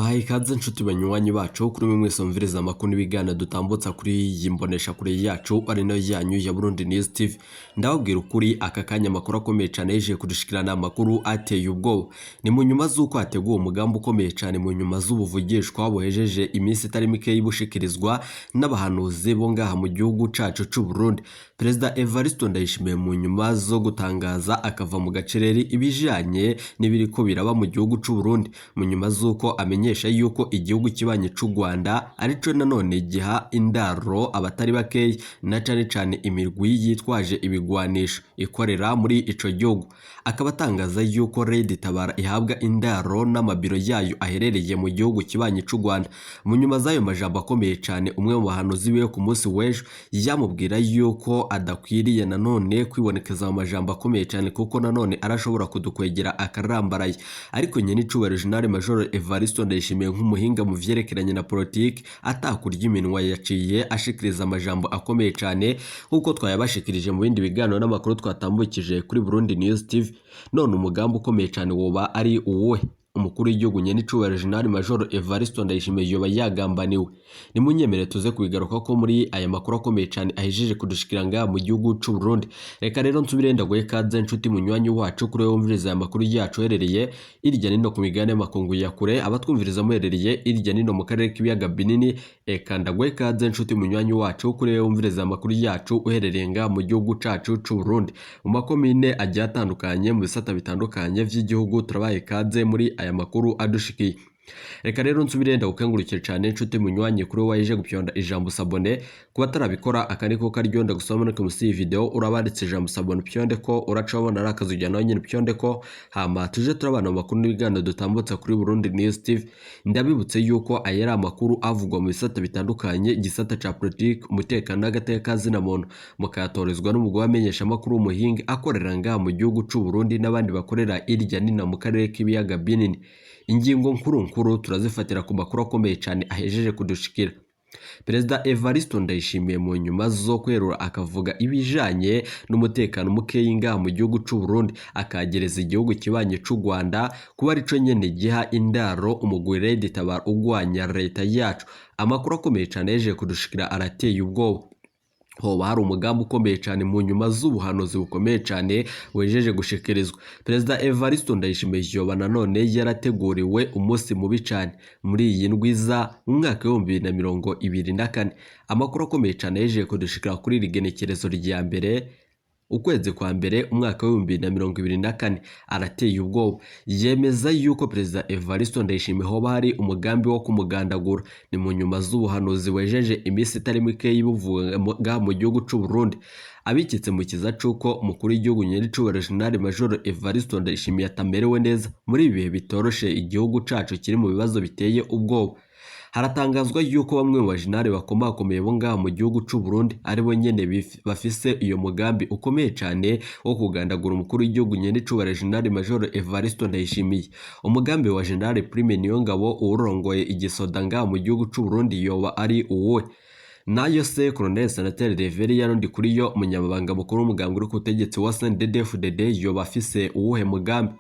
Mbahaye ikaze nshuti banywanyi bacu, kuri mwe mwese mwumviriza amakuru n'ibiganiro dutambutsa kuri iyi mboneshakure yacu ari nayo yanyu ya Burundi News TV. Ndababwira ukuri, aka kanya amakuru akomeye cyane yeje kudushikirana, amakuru ateye ubwoba. Ni mu nyuma z'uko hateguwe umugambi ukomeye cyane, mu nyuma z'ubuvugishwa buhejeje iminsi itari mike y'ibushikirizwa n'abahanuzi bo ngaha mu gihugu cacu c'u Burundi. Perezida Evariste Ndayishimiye, mu nyuma zo gutangaza akava mu gacereri ibijanye n'ibiriko biraba mu gihugu c'u Burundi, mu nyuma z'uko amenyesha yuko igihugu kibanyi c'u Rwanda arico nanone giha indaro abatari bakeyi, na cane cane imirwi yitwaje ibigwanisho ikorera muri ico gihugu, akaba atangaza yuko Red Tabara ihabwa indaro n'amabiro yayo aherereye mu gihugu kibanyi c'u Rwanda. Mu nyuma z'ayo majambo akomeye cane, umwe mu bahanuzi biwe ku munsi w'ejo yamubwira yuko adakwiriye nanone kwibonekeza mu majambo akomeye cane, kuko nanone arashobora kudukwegera akarambaraye. Ariko nyene icubahiro General Major Evariste Ndayishimiye, nk'umuhinga mu vyerekeranye na politiki, atakurya iminwa, yaciye ashikiriza amajambo akomeye cane nk'uko twayabashikirije mu bindi biganiro n'amakuru twatambukije kuri Burundi News TV. None umugambi ukomeye cane woba ari uwuhe? Umukuru w'igihugu nyene icubahiro General Major Evariste Ndayishimiye yoba yagambaniwe? Nimunyemere tuze kubigaruka ko muri aya makuru akomeye cane ahejeje kudushikira ngaha mu gihugu c'u Burundi. Reka rero nsubire ndaguhe kaze nshuti munywanyi wacu, kuri wowe wumviriza aya makuru yacu uherereye irya nino ku migabane y'amakungu ya kure, abatwumviriza muherereye irya nino mu karere k'ibiyaga binini. Eka ndaguhe kaze nshuti munywanyi wacu, kuri wowe wumviriza amakuru yacu uherereye ngaha mu gihugu cacu c'u Burundi, mu makomine agiye atandukanye, mu bisata bitandukanye vy'igihugu. Turabaye kaze muri aya makuru adushikiye. Reka rero nsubire ndagukengurukire cyane nshuti munywanyi, kuri wowe waje gupyonda ijambo s'abonner. Kuba atarabikora, aka niko karyo ndagusaba ko munsi y'iyi video urabanditse ijambo s'abonner, upyonde ko uraca wabona ari akazu nawe nyine upyonde ko, hama tuje turabana mu makuru n'ibiganiro dutambutsa kuri Burundi News TV. Ndabibutse yuko aya ari amakuru avugwa mu bisata bitandukanye, igisata ca politiki, umutekano n'agateka zina muntu, mukayatorezwa n'umugwi w'amenyeshamakuru w'umuhinga akorera ngaha mu gihugu c'u Burundi n'abandi bakorera irya nina mu karere k'ibiyaga binini. Ingingo nkuru nkuru turazifatira ku makuru akomeye cyane ahejeje kudushikira. Perezida Evariste Ndayishimiye, mu nyuma zo kwerura akavuga ibijanye n'umutekano mukeyi ngaha mu gihugu c'u Burundi, akagereza igihugu kibanyi c'u Rwanda kuba arico nyene giha indaro umugwi Red Tabara ugwanya leta yacu, amakuru akomeye cyane yeje kudushikira arateye ubwoba. Hoba hari umugambi ukomeye cyane mu nyuma z'ubuhanuzi bukomeye cyane wejeje gushikirizwa. Perezida Evariste Ndayishimiye yoba nanone yarateguriwe umunsi mubi cyane muri iyi ndwiza mu mwaka w'2024. Amakuru akomeye cyane yejeje kudushikira kuri iri genekerezo rya mbere, ukwezi kwa mbere, umwaka w'2024, arateye ubwoba. Yemeza yuko Perezida Evariste Ndayishimiye hoba hari umugambi wo kumugandagura. Ni mu nyuma z'ubuhanuzi wejeje iminsi itari mike buvuga mu gihugu c'u Burundi, abikitse mu kiza c'uko umukuru w'igihugu nyiricubahiro General Major Evariste Ndayishimiye atamerewe neza muri ibi bihe bitoroshe igihugu cacu kiri mu bibazo biteye ubwoba. Haratangazwa yuko bamwe mu bajenali bakomakomeye bo ngaha mu gihugu c'u Burundi aribo nyene bafise iyo mugambi ukomeye cane wo kugandagura umukuru w'igihugu nyenicubahiro General Major Evariste Ndayishimiye. Umugambi wa General Prime Niyongabo, uwurongoye igisoda ngaha mu gihugu c'u Burundi, yoba ari uwuhe? Nayo se Colonel Senateri Reverien Ndikuriyo, umunyamabanga mukuru w'umugambwe uri ku butegetsi wa CNDD-FDD, yoba afise uwuhe mugambi?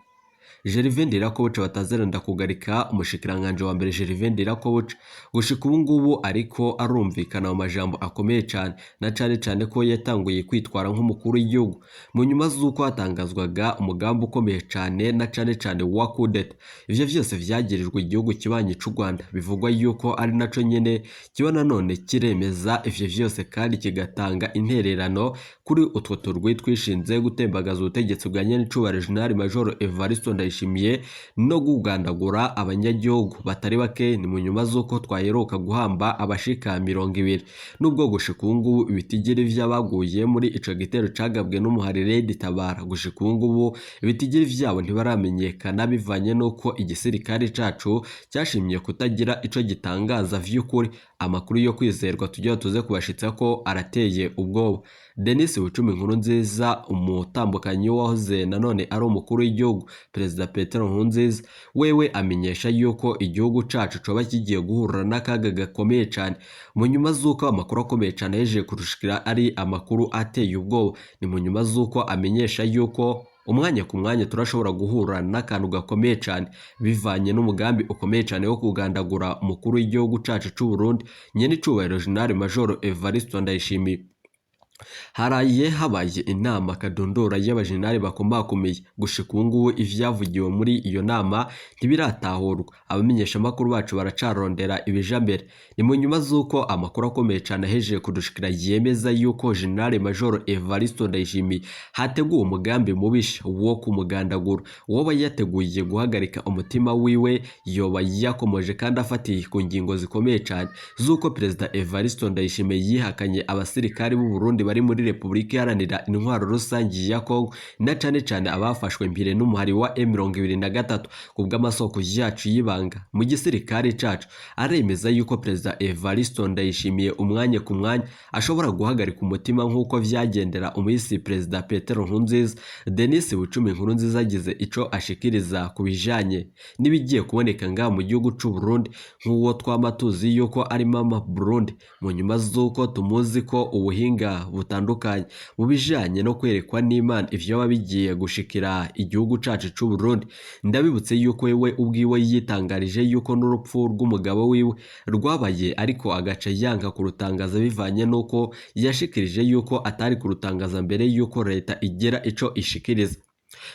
Gervais Ndirakobuca batazera ndakugarika, umushikiranganje wa mbere Gervais Ndirakobuca, gushika ubu ngubu ariko arumvikana mu majambo akomeye cyane, na cane cane ko yatanguye kwitwara nk'umukuru w'igihugu mu nyuma z'uko hatangazwaga umugambi ukomeye cyane, na cane cane wa coup d'etat. Ivyo vyose vyagirijwe igihugu kibanyi c'u Rwanda, bivugwa yuko ari naco nyene kiba nanone kiremeza ivyo vyose kandi kigatanga intererano kuri utwo turwi twishinze gutembagaza ubutegetsi bwa nyenicubahiro General Major Evariste Ndayishimiye no kugandagura abanyagihugu batari bake. Ni mu nyuma z'uko twaheruka guhamba abashika 20, nubwo gushika ubu ngubu ibitigiri vy'abaguye muri ico gitero cagabwe n'umuhari Red Tabara, gushika ubu ngubu ibitigiri vyabo ntibaramenyekana, bivanye n'uko igisirikare cacu cyashimye kutagira ico gitangaza vy'ukuri. Amakuru yo kwizerwa tujya tuze kubashitsa ko arateye ubwoba. Denis Bucumi Nkurunziza, umutambukanyi wahoze nanone ari umukuru w'igihugu Perezida Petero Nkurunziza, wewe amenyesha yuko igihugu cacu coba kigiye guhura n'akaga gakomeye cane mu nyuma z'uko amakuru akomeye cane yeje kurushikira ari amakuru ateye ubwoba. Ni mu nyuma z'uko amenyesha yuko Umwanya ku mwanya turashobora guhura n'akantu gakomeye cane bivanye n'umugambi ukomeye cane wo kugandagura umukuru w'igihugu cacu c'u Burundi, nyenicubahiro General Major Evariste Ndayishimiye. Haraye habaye inama kadondora y'abajenerali bakomakomeye. Gushika ubu ngubu ivyavugiwe muri iyo nama ntibiratahurwa. Abamenyeshamakuru bacu baracarondera ibija mbere. Ni mu nyuma z'uko amakuru akomeye cane ahejeje kudushikira yemeza yuko General Major Evariste Ndayishimiye hateguwe umugambi mubisha wo kumugandagura. Uwoba yateguye guhagarika umutima wiwe yoba yakomoje kandi afatiye ku ngingo zikomeye cane z'uko Perezida Evariste Ndayishimiye yihakanye abasirikari b'u Burundi bari muri Repubulika Iharanira Intwaro Rusangi ya Kongo, na cane cane abafashwe mpire n'umuhari wa M23. Kubw'amasoko yacu y'ibanga mu gisirikare cacu, aremeza yuko Perezida Evariste Ndayishimiye umwanya ku mwanya ashobora guhagarika umutima nk'uko vyagendera umuhisi Perezida Petero Nkurunziza. Denis Bucumi Nkurunziza agize ico ashikiriza ku bijanye n'ibigiye kuboneka ngaha mu gihugu c'u Burundi, nk'uwo twama tuzi yuko ari Mama Burundi, mu nyuma z'uko tumuzi ko ubuhinga butandukanye mu bijanye no kwerekwa n'Imana ivyo bigiye gushikira igihugu cacu c'u Burundi. Ndabibutse yuko wewe ubwiwe yitangarije yuko n'urupfu rw'umugabo wiwe rwabaye, ariko agaca yanka kurutangaza bivanye n'uko yashikirije yuko atari kurutangaza mbere yuko leta igera ico ishikiriza.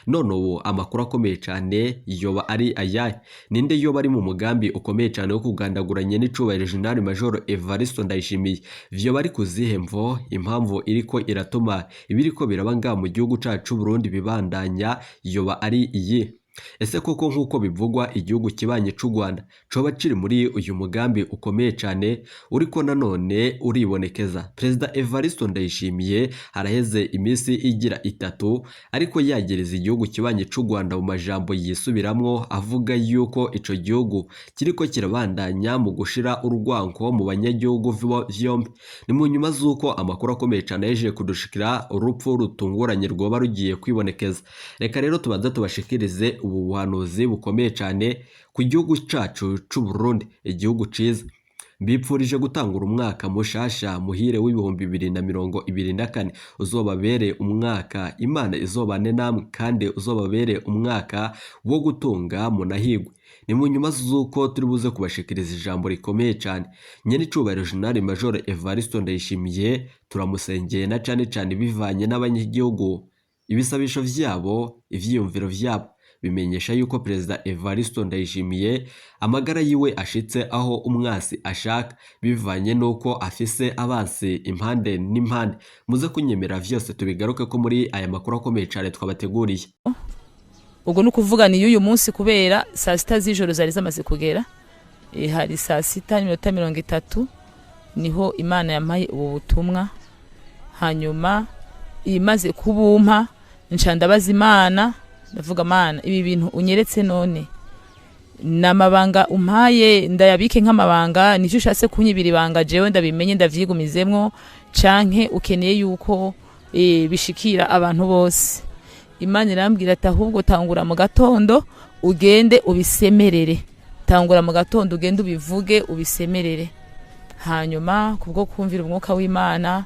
None ubu amakuru akomeye cane yoba ari ayahe? Ninde yoba ari mu mugambi ukomeye cane wo kugandaguranye n'icubahiro General Major Evariste Ndayishimiye? Vyoba ari kuzihe mvo? Impamvu iriko iratuma ibiriko biraba ngaha mu gihugu cacu Burundi bibandanya yoba ari iyi? Ese koko nk'uko bivugwa igihugu kibanye c'u Rwanda coba kiri muri uyu mugambi ukomeye cane uriko nanone uribonekeza? Perezida Evariste Ndayishimiye haraheze iminsi igira itatu ariko yagereza igihugu kibanye c'u Rwanda mu majambo yisubiramwo, avuga yuko ico gihugu kiriko kirabandanya mu gushira urwanko mu banyagihugu vyombi. Ni mu nyuma z'uko amakuru akomeye cane yaje kudushikira urupfu rutunguranye rwoba rugiye kwibonekeza. Reka rero tubanze tubashikirize ubu buhanuzi bukomeye cane ku gihugu cacu c'u Burundi, igihugu ciza. Mbipfurije gutangura umwaka mushasha muhire w'2024, uzobabere umwaka Imana izobane namwe, kandi uzobabere umwaka wo gutunga munahigwe. Ni mu nyuma z'uko turi buze kubashikiriza ijambo rikomeye cane. Nyenicubahiro General Major Evariste Ndayishimiye turamusengeye na cane cane bivanye n'abanyagihugu, ibisabisho vyabo, ivyiyumviro vyabo bimenyesha yuko Perezida Evariste Ndayishimiye amagara yiwe ashitse aho umwasi ashaka, bivanye nuko afise abansi impande n'impande. Muze kunyemera vyose tubigaruke ko muri aya makuru akomeye cane twabateguriye. Ubwo ni ukuvuga ni y'uyu munsi, kubera saa sita z'ijoro zari zamaze kugera, hari 6:30 niho Imana yampaye ubu butumwa. Hanyuma imaze kubumpa nca ndabaza Imana, ndavuga: Mana, ibi bintu unyeretse none namabanga umpaye ndayabike nk'amabanga? Nicyo ushatse kunyibira ibanga, jewe ndabimenye ndavyigumizemwo, canke ukeneye yuko bishikira abantu bose? Imana irambwira ati: ahubwo tangura mu gatondo ugende ubisemerere, tangura mu gatondo ugende ubivuge ubisemerere. Hanyuma kubwo kumvira umwuka w'Imana,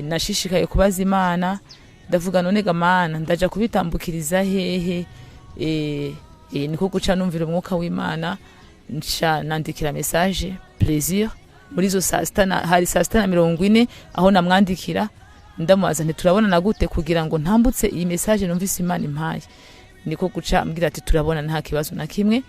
nashishikaye kubaza Imana, ndavuga: none ga Mana, ndaja kubitambukiriza hehe? Niko guca numvira umwuka w'Imana, nca nandikira message Plaisir muri izo saa sita hari 6:40 aho namwandikira, ndamubaza nti: turabonana gute kugira ngo ntambutse iyi message numvise Imana impaye? Niko guca ambwira ati: turabona, nta kibazo na kimwe.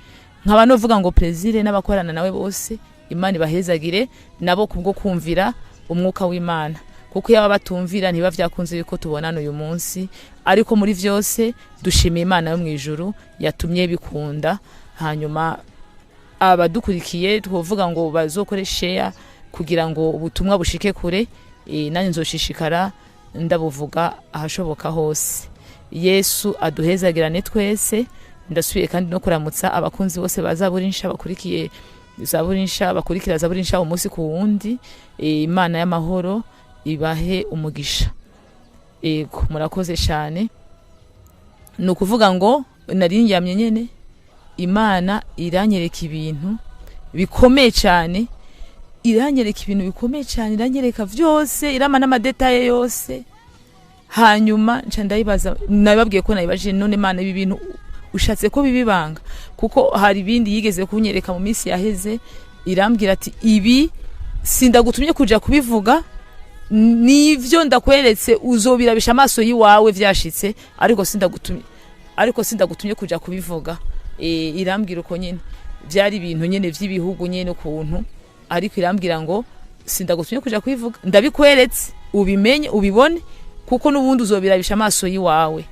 Nkaba novuga ngo Plaisir n'abakorana nawe bose Imana ibahezagire nabo kubwo kumvira umwuka w'Imana, kuko iyo batumvira ntiba vyakunze yuko tubonana uyu munsi. Ariko muri vyose dushimiye Imana yo mw'ijuru yatumye bikunda. Hanyuma abadukurikiye twovuga ngo bazokore share kugira ngo ubutumwa bushike kure. Nanjye nzoshishikara ndabuvuga ahashoboka hose. Yesu aduhezagirane twese. Ndasubiye kandi no kuramutsa abakunzi bose ba Zaburi Nsha, bakurikiye Zaburi Nsha, bakurikira Zaburi Nsha umunsi ku wundi. Imana y'amahoro ibahe umugisha. Ego, murakoze cyane. Ni ukuvuga ngo nari ndyamye nyene, Imana iranyereka ibintu bikomeye cyane, iranyereka ibintu bikomeye cyane, iranyereka vyose, irama n'amadétails yose. Hanyuma nca ndayibaza, nababwiye ko nayibajije: "None Mana, ibi bintu ushatse ko bibibanga?" Kuko hari ibindi yigeze kunyereka mu minsi yaheze, irambwira ati: "Ibi sindagutumye kuja kubivuga, nivyo ndakweretse uzobirabisha amaso yiwawe vyashitse, ariko sindagutumye kuja kubivuga." Irambwira uko nyene, vyari ibintu nyene vy'ibihugu nyene ukuntu, ariko irambwira ngo: "Sindagutumye kuja kubivuga, ndabikweretse ubimenye, ubibone, kuko n'ubundi uzobirabisha amaso yiwawe."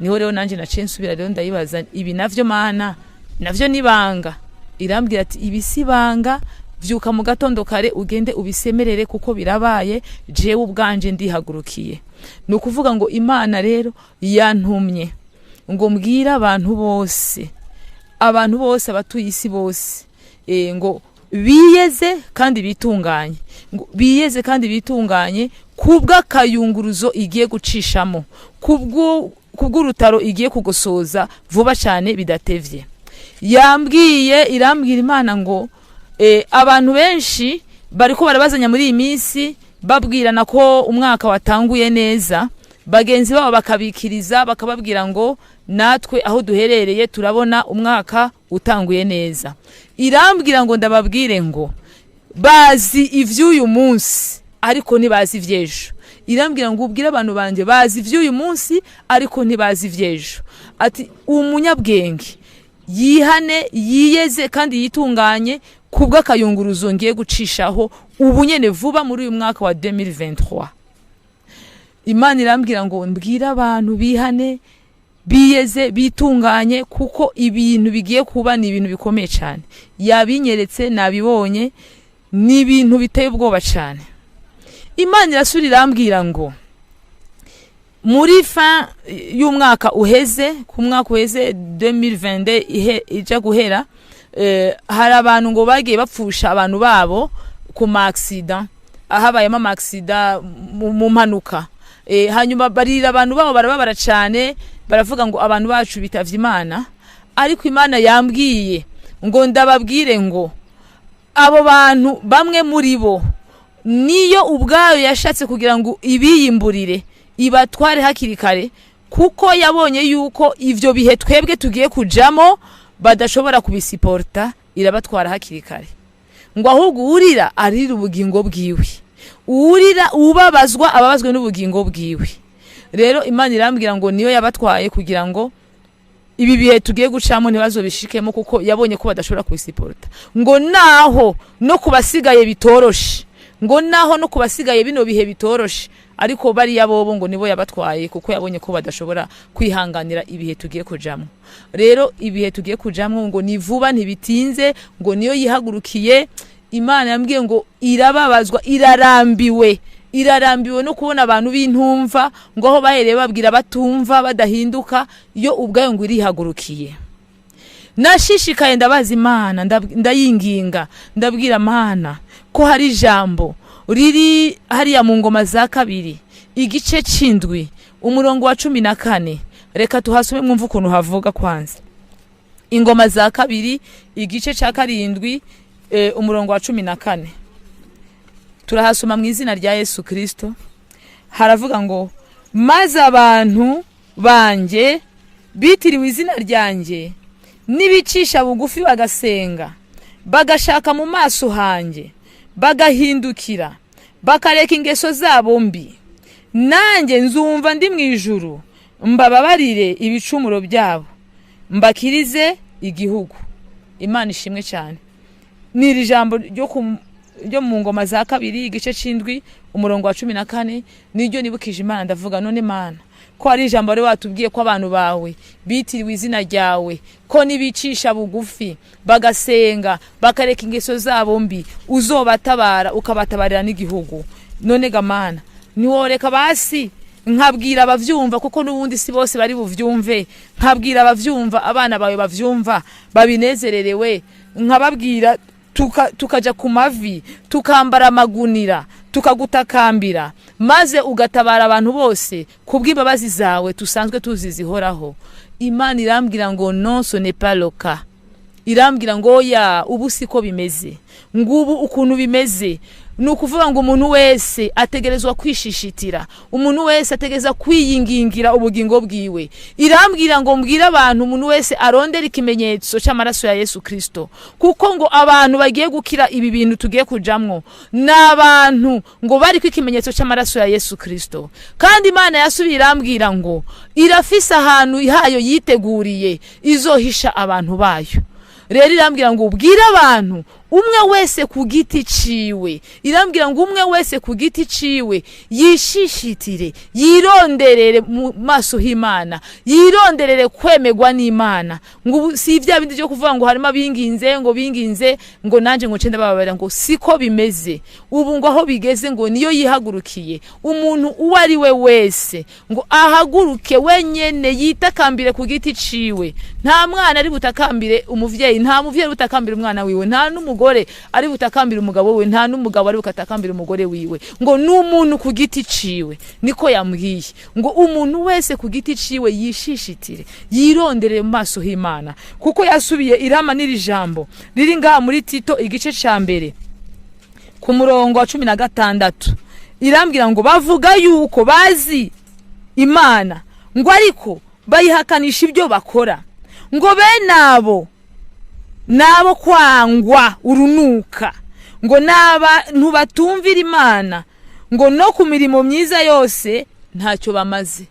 Niho rero nanje naciye nsubira rero ndayibaza: "Ibi navyo Mana, navyo nibanga?" Irambwira ati: "Ibi si banga, vyuka mu gatondo kare ugende ubisemerere kuko birabaye, jewe ubwanje ndihagurukiye." Ni ukuvuga ngo Imana rero yantumye ngo mbwire abantu bose, abantu bose, abatuye isi bose, ngo biyeze kandi bitunganye, ngo biyeze kandi bitunganye kubw'akayunguruzo igiye gucishamo, kubw'urutaro igiye kugosoza vuba cyane bidatevye. Yambwiye, irambwira Imana ngo abantu benshi bariko barabazanya muri iyi minsi, babwirana ko umwaka watanguye neza, bagenzi babo bakabikiriza, bakababwira ngo: "Natwe aho duherereye turabona umwaka utanguye neza." Irambwira ngo ndababwire ngo bazi ivy'uyu munsi ariko ntibazi ivy'ejo. Irambwira ngo ubwire abantu banje bazi ivy'uyu munsi ariko ntibazi ivy'ejo, ati umunyabwenge yihane, yiyeze kandi yitunganye kubw'akayunguruzo ngiye gucishaho ubu nyene vuba muri uyu mwaka wa 2023. Imana irambwira ngo mbwire abantu bihane, biyeze, bitunganye, kuko ibintu bigiye kuba ni ibintu bikomeye cyane. Yabinyeretse, nabibonye, ni ibintu biteye ubwoba cyane. Imana irasubira irambwira ngo muri fin y'umwaka uheze, ku mwaka uheze 2022 ija guhera, hari abantu ngo bagiye bapfusha abantu babo ku ma accident, habayemo ama accident mu mpanuka. Hanyuma barira abantu babo, barababara cyane, baravuga ngo abantu bacu bitavye Imana. Ariko Imana yambwiye ngo ndababwire ngo abo bantu bamwe muri bo niyo ubwayo yashatse kugira ngo ibiyimburire, ibatware hakiri kare, kuko yabonye yuko ivyo bihe twebwe tugiye kujamo badashobora kubisiporta, irabatwara hakiri kare. Ngo ahubwo uwurira arira ubugingo bwiwe, uwurira ubabazwa ababazwe n'ubugingo bwiwe. Rero Imana irambwira ngo niyo yabatwaye kugira ngo ibi bihe tugiye gucamo ntibazobishikemo, kuko yabonye ko badashobora kubisiporta. Ngo naho no kubasigaye bitoroshe, ngo naho no kubasigaye bino bihe bitoroshe, ariko bariya bobo ngo nibo yabatwaye kuko yabonye ko badashobora kwihanganira ibihe tugiye kujamwo. Rero ibihe tugiye kujamwo ngo ni vuba, ntibitinze, ngo niyo yihagurukiye. Imana yambwiye ngo irababazwa, irarambiwe, irarambiwe no kubona abantu b'intumva, ngo aho bahereye babwira batumva, badahinduka, yo ubwayo ngo irihagurukiye. Nashishikaye ndabaza Imana, ndayinginga, ndabwira Mana ko hari ijambo riri hariya mu Ngoma za Kabiri igice c'indwi umurongo wa 14. Reka tuhasome mwumve ukuntu havuga. Kwanza Ingoma za Kabiri igice ca karindwi, umurongo wa 14, turahasoma mu izina rya Yesu Kristo. Haravuga ngo: "Maze abantu banjye bitiriwe izina ryanjye nibicisha bugufi, bagasenga, bagashaka mu maso hanjye, bagahindukira bakareka ingeso zabo mbi, nanjye nzumva ndi mu ijuru, mbababarire ibicumuro byabo, mbakirize igihugu." Imana ishimwe cyane. Ni iri jambo ryo mu Ngoma za Kabiri igice c'indwi umurongo wa 14, niryo nibukije Imana. Ndavuga: "None Mana, ko hari ijambo wari watubwiye ko abantu bawe bitiriwe izina ryawe, ko nibicisha bugufi bagasenga bakareka ingeso zabo mbi, uzobatabara ukabatabarira n'igihugu, none ga Mana, ntiworeka basi nkabwira abavyumva, kuko n'ubundi si bose bari buvyumve, nkabwira abavyumva, abana bawe bavyumva babinezererewe, nkababwira tukaja ku mavi, tukambara amagunira, tukagutakambira, maze ugatabara abantu bose kubw'imbabazi zawe tusanzwe tuzi zihoraho." Imana irambwira ngo: "Non, ce n'est pas le cas." Irambwira ngo: "Oya, ubu siko bimeze." Ngubu ukuntu bimeze. Ni ukuvuga ngo umuntu wese ategerezwa kwishishitira, umuntu wese ategereza kwiyingingira ubugingo bwiwe. Irambwira ngo mbwire abantu, umuntu wese arondera ikimenyetso cy'amaraso ya Yesu Kristo, kuko ngo abantu bagiye gukira ibi bintu tugiye kujamwo ni abantu ngo bari ko ikimenyetso cy'amaraso ya Yesu Kristo. Kandi Imana yasubiye irambwira ngo irafise ahantu hayo yiteguriye izohisha abantu bayo. Rero irambwira ngo ubwire abantu, umwe wese ku giti ciwe, irambwira ngo umwe wese ku giti ciwe yishishitire, yironderere mu maso h'Imana, yironderere kwemegwa n'Imana. Ngo ubu si ibya bindi byo kuvuga ngo harimo abinginze, ngo binginze, ngo nanje ngo nce ndababarira, ngo siko bimeze ubu. Ngo aho bigeze, ngo niyo yihagurukiye. Umuntu uwo ari we wese ngo ahaguruke wenyene, yitakambire ku giti ciwe. Nta mwana ari butakambire umuvyeyi, nta muvyeyi ari butakambire umwana wiwe, nta n'umugore ari butakambire umugabo wiwe, nta n'umugabo ari butakambire umugore wiwe. Ngo n'umuntu ku giti ciwe, niko yambwiye, ngo umuntu wese ku giti ciwe yishishitire, yironderere mu maso h'Imana. Kuko yasubiye irama n'iri jambo riri ngaha muri Tito igice ca 1 ku murongo wa 16, irambwira ngo bavuga yuko bazi Imana, ngo ariko bayihakanisha ibyo bakora, ngo bene abo nabo kwangwa urunuka, ngo n'abantu batumvira Imana, ngo no ku mirimo myiza yose ntacyo bamaze.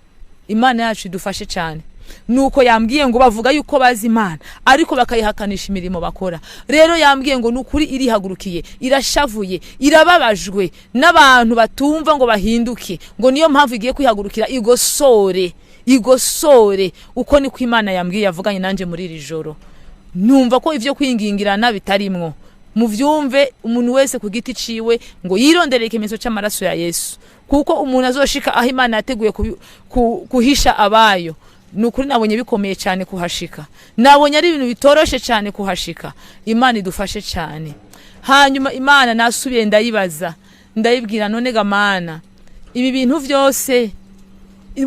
Imana yacu idufashe cyane. Nuko yambwiye ngo bavuga yuko bazi Imana, ariko bakayihakanisha imirimo bakora. Rero yambwiye ngo nukuri irihagurukiye, irashavuye, irababajwe n'abantu batumva ngo bahinduke, ngo niyo mpamvu igiye kwihagurukira igosore, igosore. Uko niko Imana yambwiye, yavuganye nanjye muri iri joro. Numva ko ivyo kwingingirana bitarimwo. Muvyumve, umuntu wese ku giti ciwe ngo yirondere ikimenyetso c'amaraso ya Yesu, kuko umuntu azoshika aho Imana yateguye kuhisha abayo. Ni ukuri nabonye bikomeye cyane kuhashika, nabonye ari ibintu bitoroshe cyane kuhashika. Imana idufashe cyane. Hanyuma Imana nasubiye ndayibaza, ndayibwira: "None ga Mana, ibi bintu vyose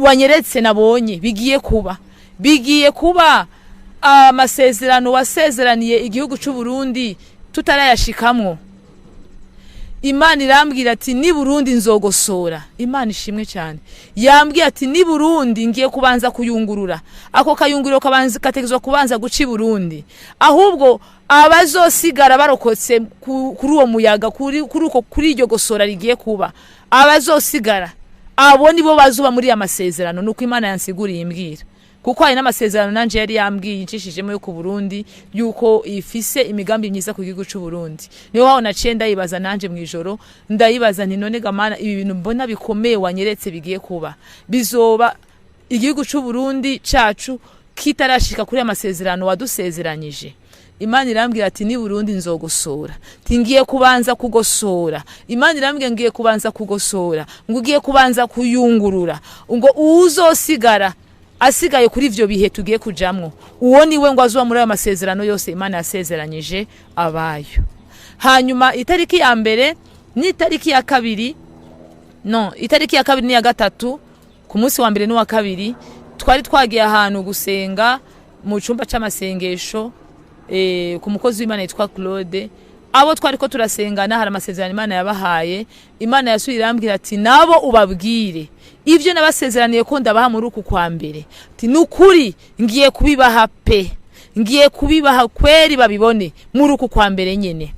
wanyeretse nabonye bigiye kuba, bigiye kuba, amasezerano wasezeraniye igihugu cy'u Burundi tutarayashikamwo?" Imana irambwira ati: "Ni Burundi nzogosora." Imana ishimwe cyane. Yambwiye ati: "Ni Burundi ngiye kubanza kuyungurura." Ako kayungururo kabanza kategezwa kubanza guca i Burundi. Ahubwo abazosigara barokotse kuri uwo muyaga, kuri iryo gosora rigiye kuba, abazosigara abo nibo bazuba muri ya masezerano. Nuko Imana yansiguriye imbwira, kuko hari n'amasezerano nanje yari yambwiye incishijemo yo ku Burundi, yuko ifise imigambi myiza ku gihugu c'u Burundi. Niho aho naciye ndayibaza nanje mu ijoro, ndayibaza nti: "None ga Mana, ibi bintu mbona bikomeye wanyeretse bigiye kuba, bizoba igihugu c'u Burundi cacu kitarashika kuri amasezerano wadusezeranyije?" Imana irambwira ati: "Ni Burundi nzogosora." Ti ngiye kubanza kugosora. Imana irambwira ngiye kubanza kugosora, ngo ugiye kubanza kuyungurura, ngo uwuzosigara asigaye kuri ivyo bihe tugiye kujamwo, uwo niwe ngo azuba muri ayo masezerano yose Imana yasezeranyije abayo. Hanyuma itariki ya 1 n'itariki ya 2, no itariki ya 2 n'iya 3, ku munsi wa 1 n'uwa 2, twari twagiye ahantu gusenga mu cyumba c'amasengesho, ku mukozi w'Imana yitwa Claude. Abo twari ko turasengana, hari amasezerano Imana yabahaye. Imana yasubiye irambwira ati: "Nabo ubabwire ibyo nabasezeraniye ko ndabaha muri uku kwa mbere." Ati: "Nukuri ngiye kubibaha pe, ngiye kubibaha kweri, babibone muri uku kwa mbere nyene.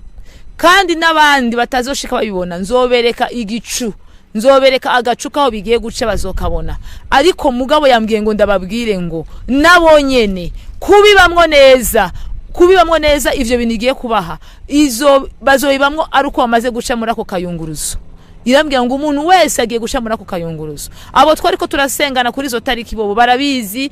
Kandi n'abandi batazoshika babibona, nzobereka igicu, nzobereka agacu kaho bigiye guca, bazokabona." Ariko mugabo yambwiye ngo ndababwire ngo nabo nyene kubibamwo neza, kubibamwo neza ivyo bintu igiye kubaha, izo bazobibamwo ari uko bamaze guca muri ako kayunguruzo. Irambwira ngo umuntu wese agiye guca muri ako kayunguruzo. Abo twari ko turasengana kuri izo tariki bobo barabizi.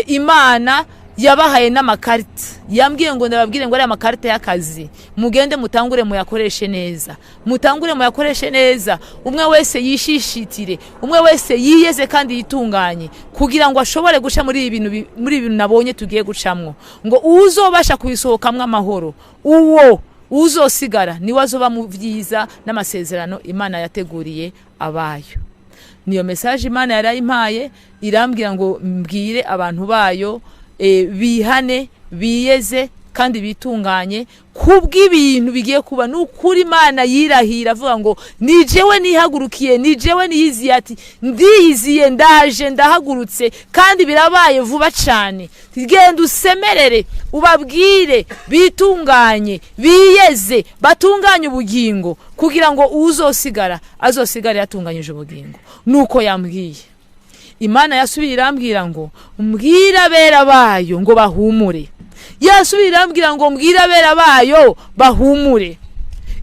Imana yabahaye n'amakarita. Yambwiye ngo ndababwire ngo ariya makarita y'akazi mugende mutangure muyakoreshe neza, mutangure muyakoreshe neza. Umwe wese yishishitire, umwe wese yiyeze kandi yitunganye, kugira ngo ashobore guca muri ibi bintu muri ibi bintu nabonye tugiye gucamwo. Ngo uzobasha kubisohokamwo amahoro, uwo uzosigara niwe azoba mu vyiza n'amasezerano Imana yateguriye abayo. Niyo message Imana yarayimpaye, irambwira ngo mbwire abantu bayo, bihane, biyeze. Kandi bitunganye kubw'ibintu bigiye kuba. Ni ukuri, Imana yirahira avuga ngo ni jewe nihagurukiye, ni jewe niyiziye, ati ndiyiziye, ndaje, ndahagurutse, kandi birabaye vuba cyane. Genda usemerere, ubabwire bitunganye, biyeze, batunganye ubugingo, kugira ngo uzosigara azosigare yatunganyije ubugingo. Nuko yambwiye. Imana yasubiye irambwira ngo mbwira abera bayo ngo bahumure. Yasubiye irambwira ngo mbwira abera bayo bahumure.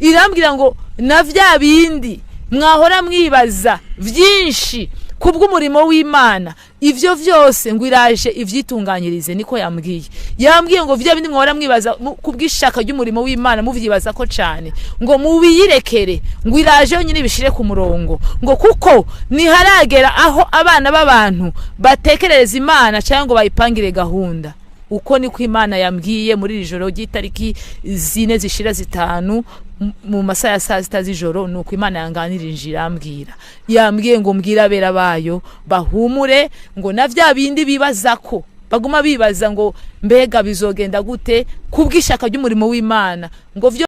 Irambwira ngo na bya bindi mwahora mwibaza byinshi kubw'umurimo w'Imana, ibyo byose ngo iraje ibyitunganyirize. Niko yambwiye. Yambwiye ngo bya bindi mwahora mwibaza kubw'ishaka ry'umurimo w'Imana, mubyibaza ko cyane, ngo mubiyirekere, ngo iraje yonyine ibishire ku murongo, ngo kuko ntiharagera aho abana b'abantu batekerereza Imana cyangwa ngo bayipangire gahunda. Uko niko Imana yambwiye muri iri joro ry'itariki 4 zishira 5, mu masaha ya saa 6 z'ijoro. Nuko Imana yanganirije, irambwira, yambwiye ngo mbwire abera bayo bahumure, ngo na bya bindi bibaza ko baguma bibaza ngo mbega bizogenda gute kubw'ishaka ry'umurimo w'Imana, ngo vyo